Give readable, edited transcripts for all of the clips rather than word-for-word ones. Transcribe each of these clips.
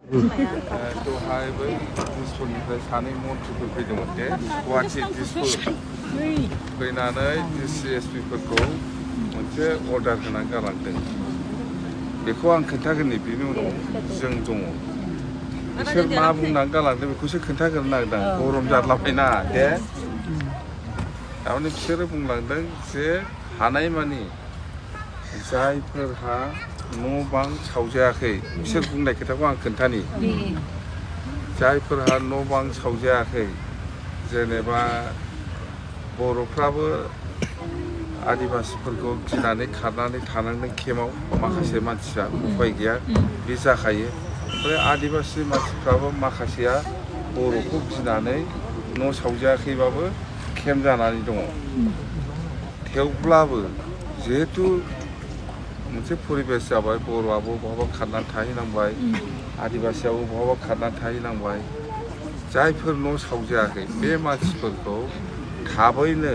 दहाय बै दिसपुरनिफ्राय सानै मन्थ्रिफोर फैदोंमोन दे गुवाहाटि दिसपुर फैनानै DCSP-फोरखौ मोनसे अर्डार होनानै गालांदों। बेखौ आं खोन्थागोन बेनि उनाव जों दङ। बिसोर मा बुंनानै गालांदों बेखौसो खोन्थाग्रोनो नागिरदों। गरम जालाबायना दे। थारमाने बिसोरो बुंलांदों जे हानायमानि जायफोरहा न' बां सावजायाखै बिसोर बुंनाय खोथाखौ आं खोन्थानि। जायफोरहा न' बां सावजायाखै जेनेबा बर'फ्राबो आदिबासिफोरखौ गिनानै खारनानै थानांदों केम्पआव माखासे मानसिया उफाय गैया बे जाखायो। ओमफ्राय आदिबासि मानसिफ्राबो माखासेया बर'खौ गिनानै न' सावजायाखैबाबो केम्प जानानै दङ। थेवब्लाबो जिहेतु मोनसे परिबेस जाबाय बर'आबो बहाबा खारनानै थाहैनांबाय आदिबासियाबो बहाबा खारनानै थाहैनांबाय। जायफोर न' सावजायाखै बे मानसिफोरखौ थाबैनो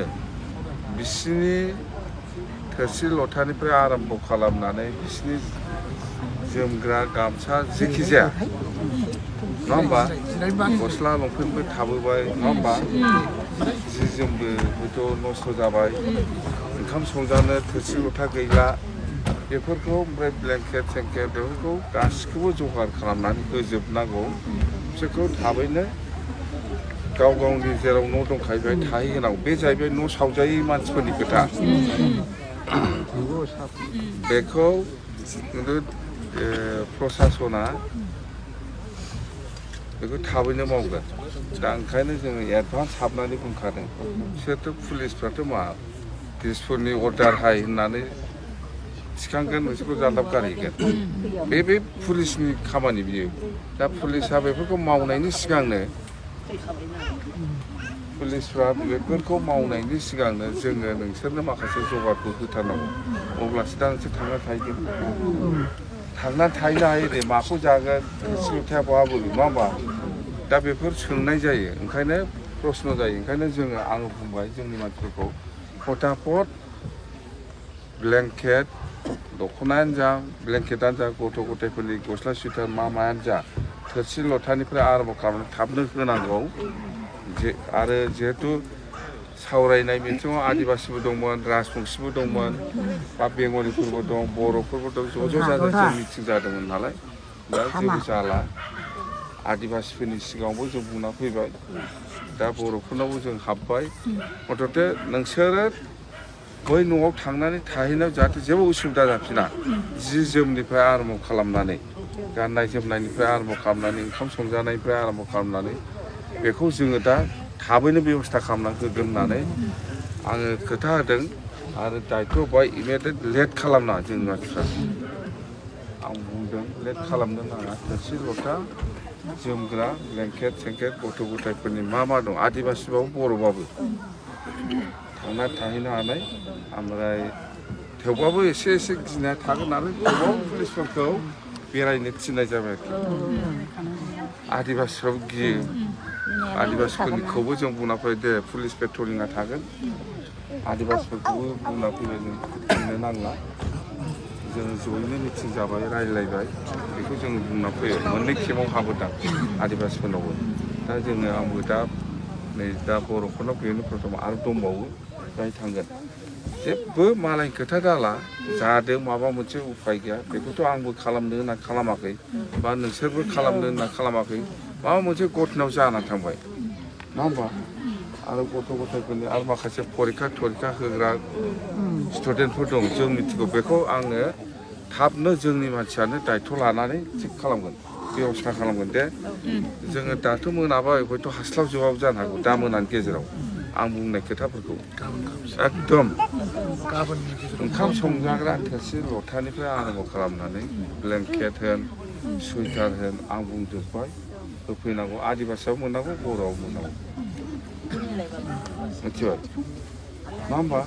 बिसिनि थोरसि लथानिफ्राय आरम्भ खालामनानै बिसिनि जोमग्रा गामसा जेखि जाया नङा होमबा गस्ला लंपेन्टबो थाबोबाय नङा होमबा जि जोमबो हयथ' नस्थ' जाबाय ओंखाम संजानो थोरसि लथा गैला बेफोरखौ ओमफ्राय ब्लेंकेट सेंकेट बेफोरखौ गासिखौबो जगार खालामनानै होजोबनांगौ। बिसोरखौ थाबैनो गाव गावनि जेराव न' दंखायो बेहाय थाहैहोनांगौ। बे जाहैबाय न' सावजायै मानसिफोरनि खोथा। बेखौ खिन्थु प्रसासना बेखौ थाबैनो मावगोन। दा ओंखायनो जोङो एडभान्स हाबनानै बुंखादों। बिसोरथ' पुलिसफ्राथ' मा दिसपुरनि अर्डार हाय होननानै थिखांगोन नोंसोरखौ जालाब गारहैगोन। बे पुलिसनि खामानि बियो। दा पुलिसा बेफोरखौ मावनायनि सिगांनो पुलिसफ्रा बेफोरखौ मावनायनि सिगांनो जोङो नोंसोरनो माखासे जगारखौ होथारनांगौ। अब्लासो दा नोंसोर थांना थाहैगोन। थांना थाहैनो हायो दे माखौ जागोन थोरसि लथाया बहा बोरो नङा होमबा दा बेफोर सोंनाय जायो। ओंखायनो प्रश्न जायो। ओंखायनो जोङो आङो बुंबाय जोंनि मानसिफोरखौ फटाफट ब्लेंकेट दख'नायानो जा ब्लेंकेटानो जा गथ' गथायफोरनि गस्ला सुइटार मायानो जा थोरसि लथानिफ्राय आरम्भ खालामनानै थाबनो होनांगौ। आरो जिहेतु सावरायनाय बिथिङाव आदिबासिबो दंमोन राजबंसिबो दंमोन बा बेंगलिफोरबो दं बर'फोरबो दं ज' जाजाय जों मिटिं जादोंमोन नालाय दा जेबो जाला। आदिबासिफोरनि सिगाङावबो जों बुंना फैबाय दा बर'फोरनावबो जों हाबबाय। मथथे नोंसोरो बै न'आव थांनानै थाहैनायाव जाहाथे जेबो उसुबिदा जाफिना जि जोमनिफ्राय आरम्भ खालामनानै गाननाय जोमनायनिफ्राय आरम्भ खालामनानै ओंखाम संजानायनिफ्राय आरम्भ खालामनानै बेखौ जोङो दा थाबैनो बेब'स्था खालामनानै होगोन होननानै आङो खोथा होदों। आरो दायथ' बाय इमिडियेट लेट खालामनाङा जोंनि मानसिफ्रा। आं बुंदों लेट खालामनो नाङा। थोरसि लथा जोमग्रा ब्लेंकेट सेंकेट गथ' गथायफोरनि मा दं आदिबासिबाबो बर'बाबो थांना थाहैनो हानाय। ओमफ्राय थेवबाबो एसे गिनाया थागोन नालाय गोबां पुलिसफोरखौ बेरायनो थिननाय जाबाय आरोखि। आदिबासिफ्राबो गियो। आदिबासिफोरनिखौबो जों बुंना फैबाय दे पुलिस पेट्रलिंआ थागोन। आदिबासिफोरखौबो बुंना फैबाय जों गिनो नांला। जों जयैनो मिटिं जाबाय रायज्लायबाय बेखौ जों बुंना फैयो। मोननै केम्पआव हाबोदां आदिबासिफोरनावबो। दा जोङो आंबो दा नै दा बर'फोरनाव बेनो प्रथम आरो दंबावो बेहाय थांगोन। जेबो मालायनि खोथा दाला जादों माबा मोनसे उफाय गैया बेखौथ' आंबो खालामनो होनना खालामाखै बा नोंसोरबो खालामनो होनना खालामाखै। माबा मोनसे घटनायाव जानानै थांबाय नङा होमबा आरो गथ' गथायफोरनि आरो माखासे फरिखा थरिखा होग्रा स्टुडेन्टफोर दं जों मिथिगौ। बेखौ आङो थाबनो जोंनि मानसियानो दायथ' लानानै थिग खालामगोन बेब'स्था खालामगोन दे। जोङो दाथ' मोनाबाय हयथ' हास्लाबजोबाबो जानो हागौ दा मोनानि गेजेराव आं बुंनाय खोथाफोरखौ एकदम ओंखाम संजाग्रा थोरसि लथानिफ्राय आरम्भ खालामनानै ब्लेंकेट होन सुइटार होन आं बुंजोब्बाय होफैनांगौ। आदिबासियाबो मोननांगौ बर'आबो मोननांगौ मिथिबाय नङा होमबा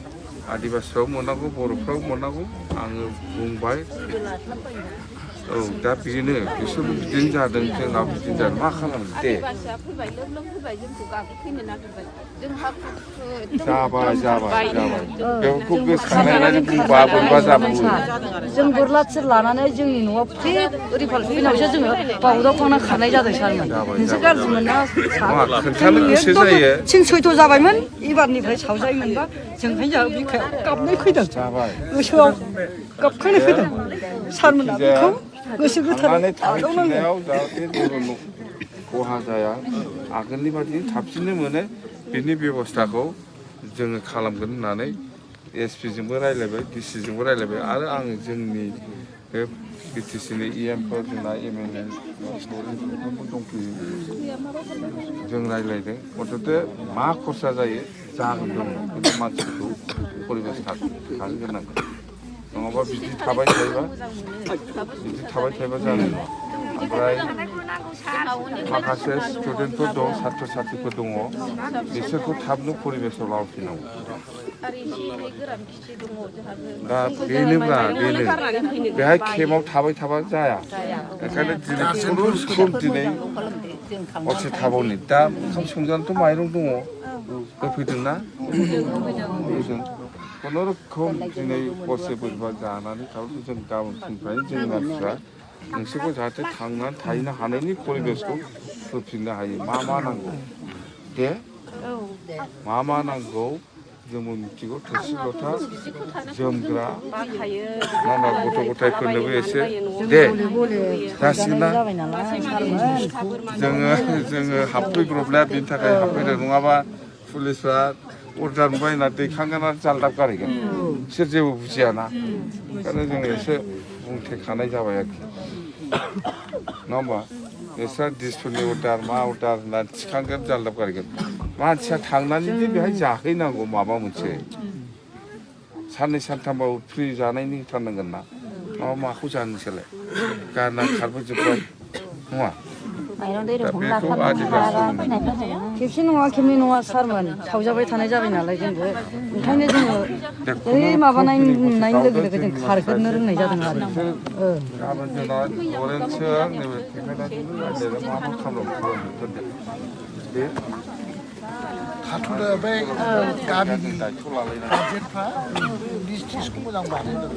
आदिबासिफ्राबो मोननांगौ बर'फ्राबो मोननांगौ। आङो बुंबाय दा बेनो बिसोरबो बिदिनो जादों जोंनाबो बिदिनो जादों मा खालामनो दे फैबाय लोब लोब फैबाय जोंखौ गाग्लोबफैनो नागिरबाय जोंहा जाबाय बेखौ गोसोखांनानै बुंबा बोरैबा जाबावो जों बोरला थिर लानानै जोंनि न'आव थिग ओरैफाल फैनावसो जोङो बावदाव खांना खारनाय जादों सारमोन नोंसोर गाज्रि मोना खोन्थानो गोसो जायो थिं सयथ' जाबायमोन एबारनिफ्राय सावजायोमोनबा जोंहाय जोंहा बिखायाव गाबनाय फैदों गोसोआव गाबखांनाय फैदों सारमोना बेखौ गोसो गोथारै थांफिननायाव जाहाथे जेबो खहा जाया आगोलनि बादि थाबसिननो मोनो बिनि बेब'स्थाखौ जोङो खालामगोन होननानै एसपिजोंबो रायज्लायबाय डिसिजोंबो रायज्लायबाय आरो आं जोंनि बे बिटिसिनि इएमफोर जोंना एमएलए दंफैयो जों रायज्लायदों गथ'थे मा खरसा जायो जागोन दङ खिन्थु मानसिखौ परिबेस थाहोग्रोनांगोन नङाबा बिदि थाबाय थायोबा जानाय नङा ओमफ्राय माखासे स्टुडेन्टफोर दं सात्र साथ्रिफोर दङ बिसोरखौ थाबनो परिबेसाव लाबोफिननांगौ दा बेनोब्रा बेनो बेहाय केम्पआव थाबाय थाबा जाया ओंखायनो दिनै हरसे थाबावनि दा ओंखाम संजानोथ' माइरं दङ होफैदोंना खुनुरुखुम दिनै हरसे बोरैबा जानानै थाबाय जों गाबोन फुंनिफ्रायनो जोंनि मानसिफ्रा नोंसोरखौ जाहाथे थांनानै थाहैनो हानायनि परिबेसखौ होफिननो हायो मा नांगौ दे मा नांगौ जोंबो मिथिगौ थोरसि लथा जोमग्रा मा गथ' गथायफोरनोबो एसे दे जासिगोन ना जोङो हाबफैब्रबनाया बेनि थाखाय हाबफैदों नङाबा पुलिसफ्रा अर्डार मोनबाय होनना दैखांगोन आरो जालदाब गारहैगोन बिसोर जेबो बुजियाना ओंखायनो जोङो एसे बुंथेखानाय जाबाय आरोखि नङा होमबा बिस्रा डिसपुनि अर्डार मा अर्डार होननानै थिखांगोन जालदाब गारहैगोन मानसिया थांनानै बेहाय जाहैनांगौ माबा मोनसे साननै सानथामबाबो फ्रि जानायनि होथारनांगोन ना माबा माखौ जानो नोंसोरलाय गारना खारबोजोब्बाय नङा खेबसे नङा खेबनै नङा सारमोन सावजाबाय थानाय जाबाय नालाय जोंबो ओंखायनो जोङो बै माबानाय नुनाय लोगो लोगो जों खारग्रोनो रोंनाय जादों आरो गाबोन जोंना लरेन्सजों नैबे मा खालामदों बे थाथ'दो बै गामिनि गारजेनफ्रा लिस्ट टिस्टखौ मोजां बानायदों